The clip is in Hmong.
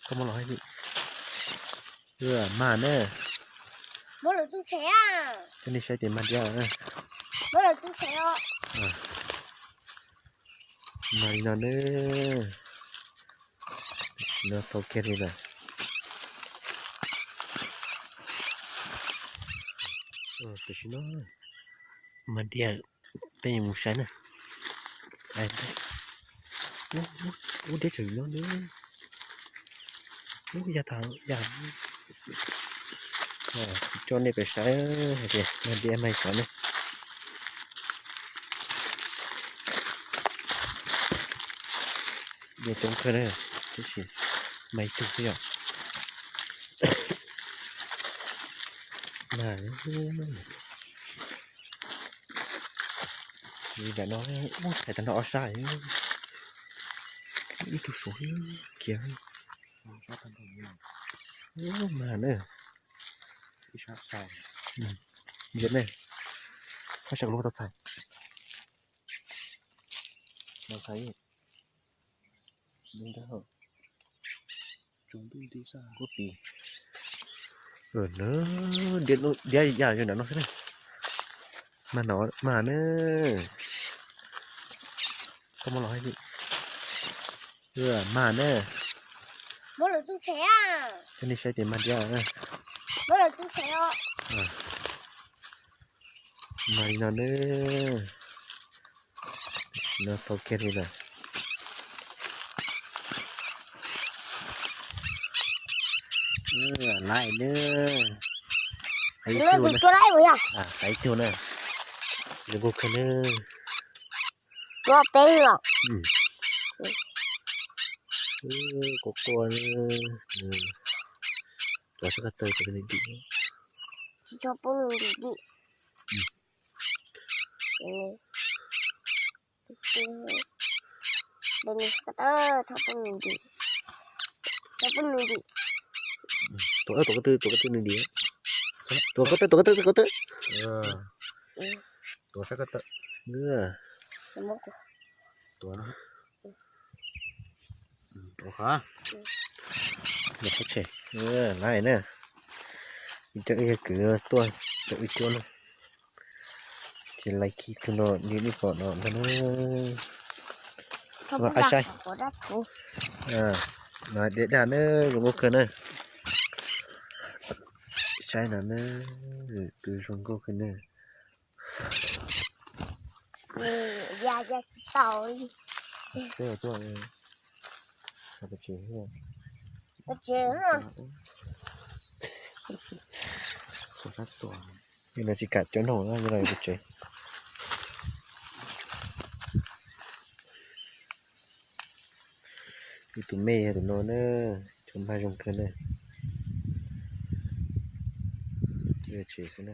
Koj muab los hais li. Mag na. Coj nej saib ces mag diab. Mag li no na. No tau kiag li lawm. Tam sim no mag diab, peb yuav mus saib na. Ub, deb tsawv no na. Ub, ya tas ya. Coj nej pem saib hais tias mag diab mag xyov ne. Diab coob kawg na, tab sis mag ib tug xwb yom. Mag li ntawm no, ub, thaij tag nrho ob sab, ib tug suav kiag. Ub, mag na. Ntsia ne, haj sab kuv lub tau txhais. Diab ya zoo nram no xwb na. Mag no, mag na. Koj muab los hais li. Mag na. Coj nej saib ces mag diab. Mag li no na. No tau kiag li lawm. Laiv na. Laiv tug na. Zoo nkauj kawg na. Quaj quaj na. Tuav sab ko taw, tuav sab ko taw. Tuav ko taw, tuav ko taw, tuav ko taw, tuav ko taw. Tuav sab ko taw. Tuav no. Tuav qhov. Laiv na. Ib co ib yawg kwv tuaj txog wb cuab na. Ces laiv kiag tus no li nej pom no ntag na. Los saib. No dej daj na, zoo nkauj kawg na. Saib no na, tus zoo nkauj kawg na. Tsis kam cov noog no los pov tsev. Ib tus me yog tus no na, cov mag zoo kawg na. Tsev xwb na.